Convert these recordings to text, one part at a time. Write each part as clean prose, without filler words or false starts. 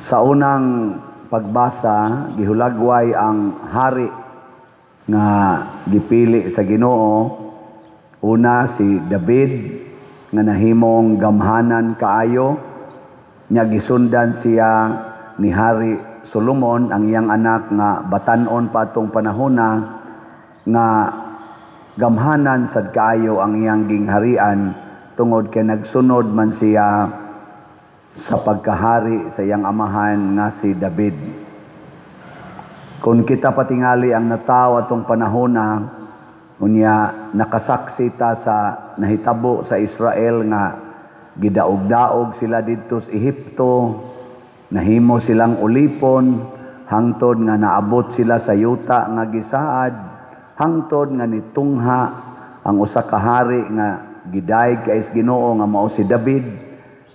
Sa unang pagbasa, gihulagway ang hari nga gipili sa Ginoo. Una, si David nga nahimong gamhanan kaayo nya gisundan siya ni Hari Solomon, ang iyang anak nga batan-on pa atong panahona, nga gamhanan sad kaayo ang iyang gingharian tungod kay nagsunod man siya sa pagkahari sa iyang amahan nga si David. Kung kita patingali ang natawo atong panahona, unya nakasaksi ta sa nahitabo sa Israel nga gidaog-daog sila didto sa Ehipto, nahimo silang ulipon hangtod nga naabot sila sa yuta nga gisaad, hangtod nga nitungha ang usa ka hari nga gidayeg kay Ginoo nga mao si David,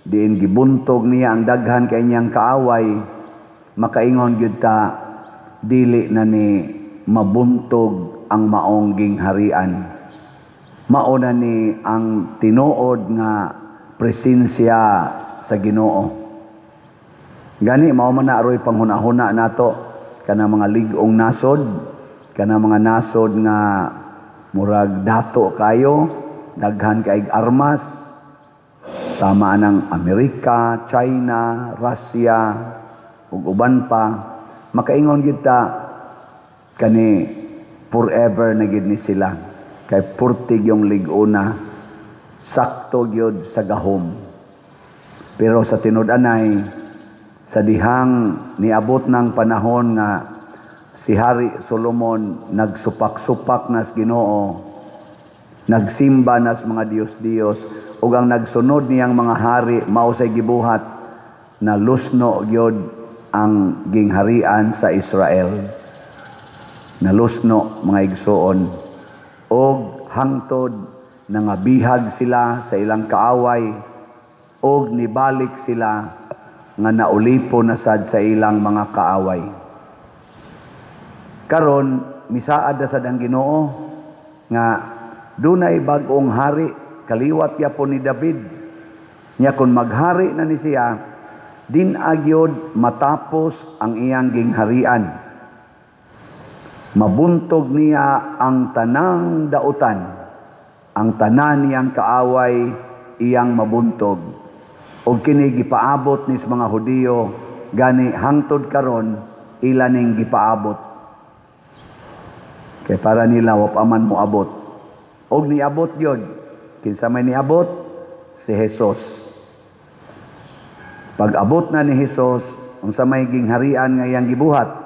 diin gibuntog niya ang daghan kay niyang kaaway. Makaingon gyud ta, dili na ni mabuntog ang maong gingharian. Mao na ni ang tinuod nga presensya sa Ginoo. Gani mao man na aroy panghuna-huna nato kana mga lig-ong nasod, kana mga nasod nga murag dato kayo, daghan kaig armas, sama anang Amerika, China, Russia, ug uban pa, makaingon gyud ta kani forever na gid ni sila. Kay purtig yung lig-ona, sakto gyud sa gahom. Pero sa tinud-anay, sa dihang niabot ng panahon nga si Hari Solomon nagsupak-supak nas Ginoo, nagsimba nas mga Diyos-Diyos, ug ang nagsunod niyang mga hari mao say gibuhat, na lusno gyud ang gingharian sa Israel. Nalusno, mga igsoon, og hangtod nangabihag sila sa ilang kaaway og nibalik sila nga naulipon na sad sa ilang mga kaaway. Karon misaad na sad ang Ginoo nga dunay bag-ong hari, kaliwat yapon ni David. Nya kon maghari na ni siya, din agyod matapos ang iyang gingharian. Mabuntog niya ang tanang dautan, ang tanan niyang kaaway iyang mabuntog. Og kini gipaabot ni sa mga Hudiyo, gani hangtod karon ila ning gipaabot. Kay para nila wa pa man moabot. Og niabot gyud. Kinsa may niabot? Si Jesus. Pag abot na ni Jesus, unsa may gingharian nga iyang gibuhat?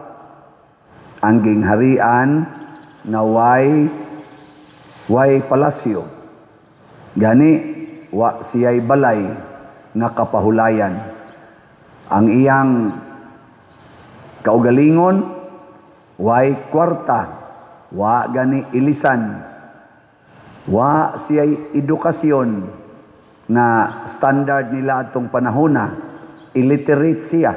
Ang gingharian nga way palasyo. Gani wa siya'y balay nga kapahulayan. Ang iyang kaugalingon way kwarta, wa gani ilisan, wa siya'y edukasyon nga standard nila atong panahona. Illiterate siya.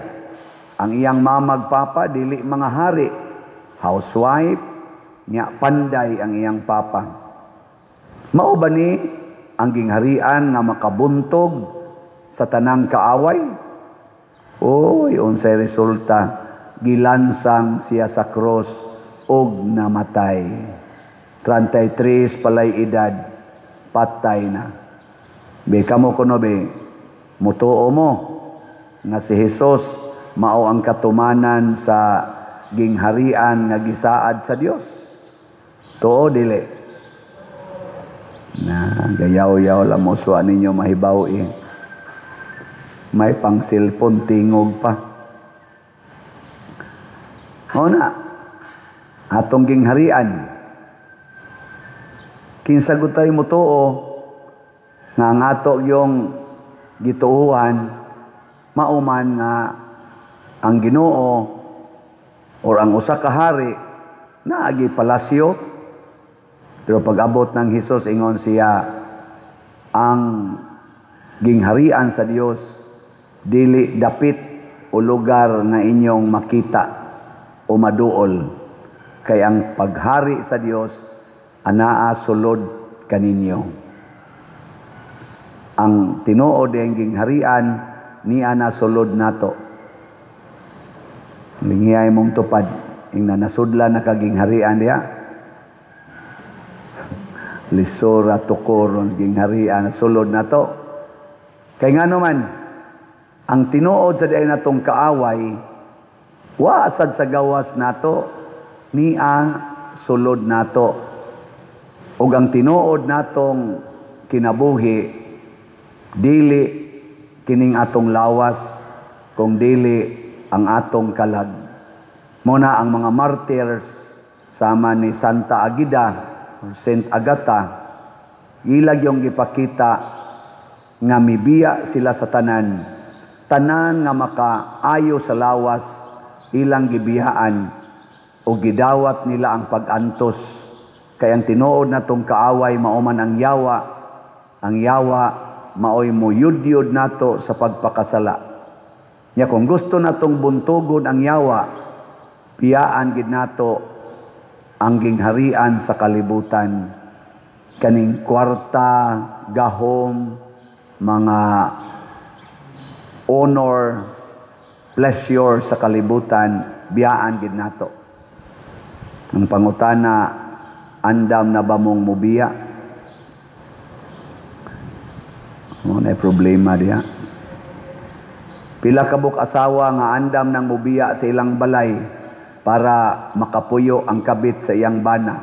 Ang iyang mamag papa dili mga hari, housewife, nya panday ang iyang papa. Mao ba ni ang gingharian nga makabuntog sa tanang kaaway? Oy, unsay resulta? Gilansang siya sa cross og namatay. 33 palay edad, patay na. Be kamo kuno be, mutuo mo nga si Jesus mao ang katumanan sa gingharian nga gisaad sa Dios? Tuo, dili? Na gayaw-yaw lang mo, suwa ninyo mahibaw eh. May pang cellphone tingog pa. O na, atong gingharian. Kinsa gud tayo mutuo nga ang ato yung gituohan mauman nga ang Ginoo or ang usa ka hari naagi palasyo? Pero pag-abot ng Hesus, ingon siya, ang gingharian sa Dios dili dapit o lugar nga inyong makita o maduol, kay ang paghari sa Dios anaa sulod kaninyo. Ang tinuod ang gingharian niya na sulod nato. Lingiyay mong tupad. Ing nasudlan na kag gingharian diha. Lisora tukoron gingharian, sulod na to. Kay ngano man, ang tinuod sa diay natong kaaway, wa sad sa gawas nato, nia sulod nato. Ug ang tinuod natong kinabuhi, dili kining atong lawas, kung dili ang atong kalag. Muna ang mga martyrs sama ni Santa Agida or Saint Agatha, ilag yung gipakita nga mibiya sila sa tanan. Tanan nga makaayo sa lawas, ilang gibiyaan o gidawat nila ang pag-antos. Kay ang tinuod natong kaaway mao man ang yawa. Ang yawa maoy muyudyod nato sa pagpakasala. Nya kung gusto natong buntugon ang yawa, biyaan gid nato ang gingharian sa kalibutan. Kaning kwarta, gahom, mga honor, pleasure sa kalibutan, biyaan gid nato. Ang pangutana, andam na ba mong mubiya? Mo na problema diha. Pila ka buok asawa nga andam nang mubiya sa ilang balay para makapuyo ang kabit sa iyang bana.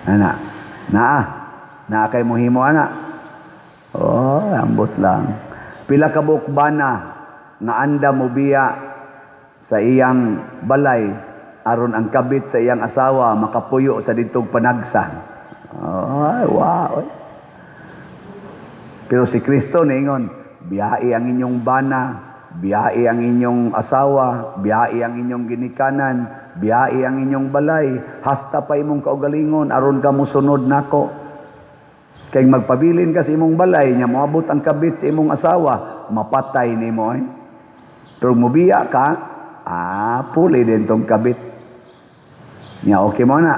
Ana, naa, naa kay mohimo ana. Oh, ambot lang. Pila ka buok bana nga andam mubiya sa iyang balay aron ang kabit sa iyang asawa makapuyo sa ditong panagsa. Oh, wow. Pero si Kristo niingon, biyai ang inyong bana, biyai ang inyong asawa, biyai ang inyong ginikanan, biyai ang inyong balay, hasta pa imong kaugalingon aron ka mosunod nako. Kay magpabilin ka sa imong balay, nya moabot ang kabit sa imong asawa, mapatay nimo eh. Pero mubiya ka, puli din tong kabit. Nya okay mo na.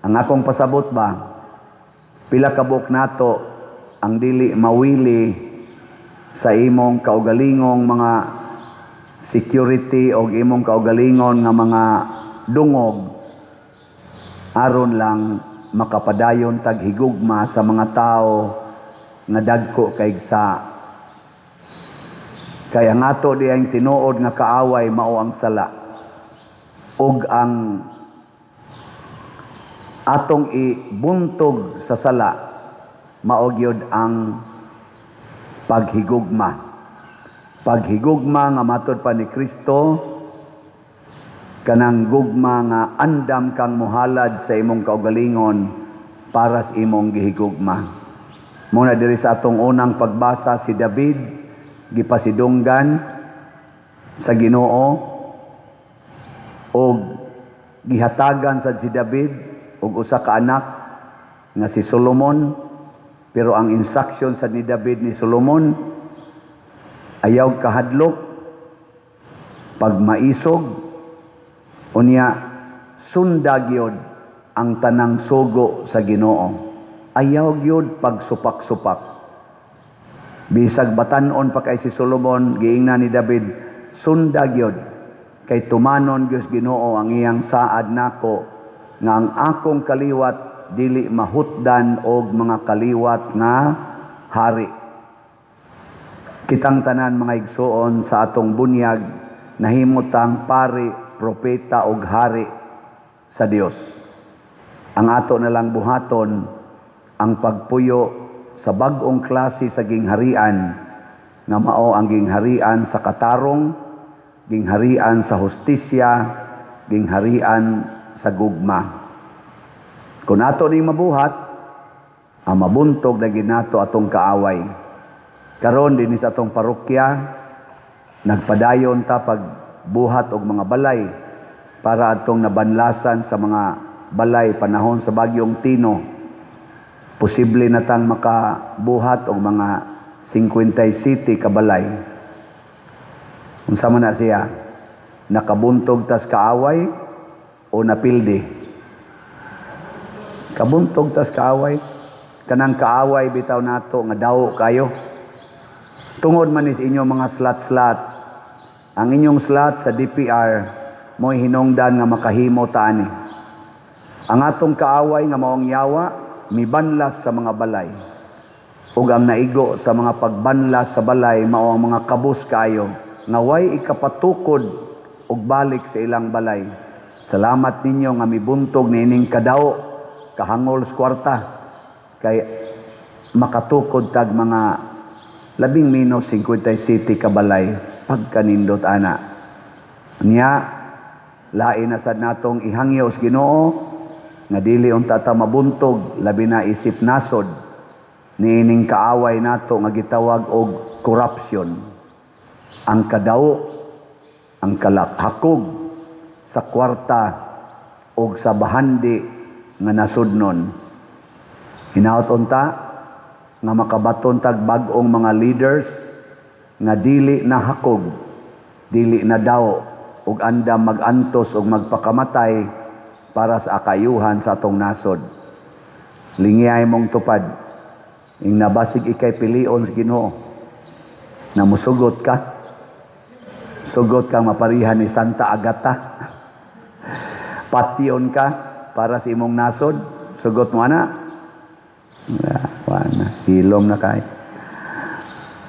Ang akong pasabot ba, pila ka buok nato ang dili mawili sa imong kaugalingong mga security o imong kaugalingon nga mga dungog aron lang makapadayon tag higugma sa mga tao nga dagko kay sa. Kay ang ato diyang tinuod nga kaaway mao ang sala, ug ang atong ibuntog sa sala mao gyud ang paghigugma. Paghigugma nga matod pa ni Kristo, kanang gugma nga andam kang muhalad sa imong kaugalingon para sa imong gihigugma. Muna diri sa atong unang pagbasa, si David gipasidunggan sa Ginoo og gihatagan sad si David og usa ka anak nga si Solomon. Pero ang instruction sa ni David ni Solomon, ayaw kahadlok pag maisog, unya sunda gyud ang tanang sugo sa Ginoo. Ayaw gyud pagsupak-supak. Bisag batan-on pa kay si Solomon, giingnan ni David, sunda gyud kay tumanon gyud Ginoo ang iyang saad nako nga ang akong kaliwat dili mahutdan og mga kaliwat nga hari. Kitang tanan, mga igsuon, sa atong bunyag nahimutang pari, propeta og hari sa Dios. Ang ato na lang buhaton ang pagpuyo sa bag-ong klase sa gingharian nga mao ang gingharian sa katarong, gingharian sa hustisya, gingharian sa gugma. Kung ato ning mabuhat, ang mabuntog na ginato atong kaaway. Karon dinhi sa atong parokya, nagpadayon ta pagbuhat og mga balay para atong nabanlasan sa mga balay panahon sa bagyong Tino. Posible na tang makabuhat og mga 57 ka balay. Unsa man na siya? Nakabuntog tas kaaway o napildi? Kabuntog tas kaaway. Kanang kaaway bitaw nato nga daw kayo. Tungod man is inyo mga slat-slat, Ang inyong slot sa DPR mo'y hinungdan nga makahimo ta ani. Ang atong kaaway nga maong yawa mibanlas sa mga balay. Ug ang naigo sa mga pagbanlas sa balay mao ang mga kabus kaayo nga way ikapatukod og balik sa ilang balay. Salamat ninyo nga mibuntog niining kadaw kahangol sa kwarta kay makatukod tag mga labing menos 57 ka balay pagkanindot ana. Nya lain na sad natong ihangyo sa Ginoo nga dili unta ta mabuntog, labi na isip nasod, niining kaaway nato nga gitawag og corruption. Ang kadaw, ang kalakhakog sa kwarta og sa bahandi nga nasudnon. Hinaot unta nga makabaton tag bag-ong mga leaders nga dili na hakog, dili na daw ug andam magantos ug magpakamatay para sa akayuhan sa atong nasod. Lingiyay mong tupad, ing nabasig ikay pilion sa Ginoo, na musugot ka, sugot kang maparihan ni Santa Agata. Patyon ka para sa imong nasod, sugot mo ana. Wala na. Hilom na kay.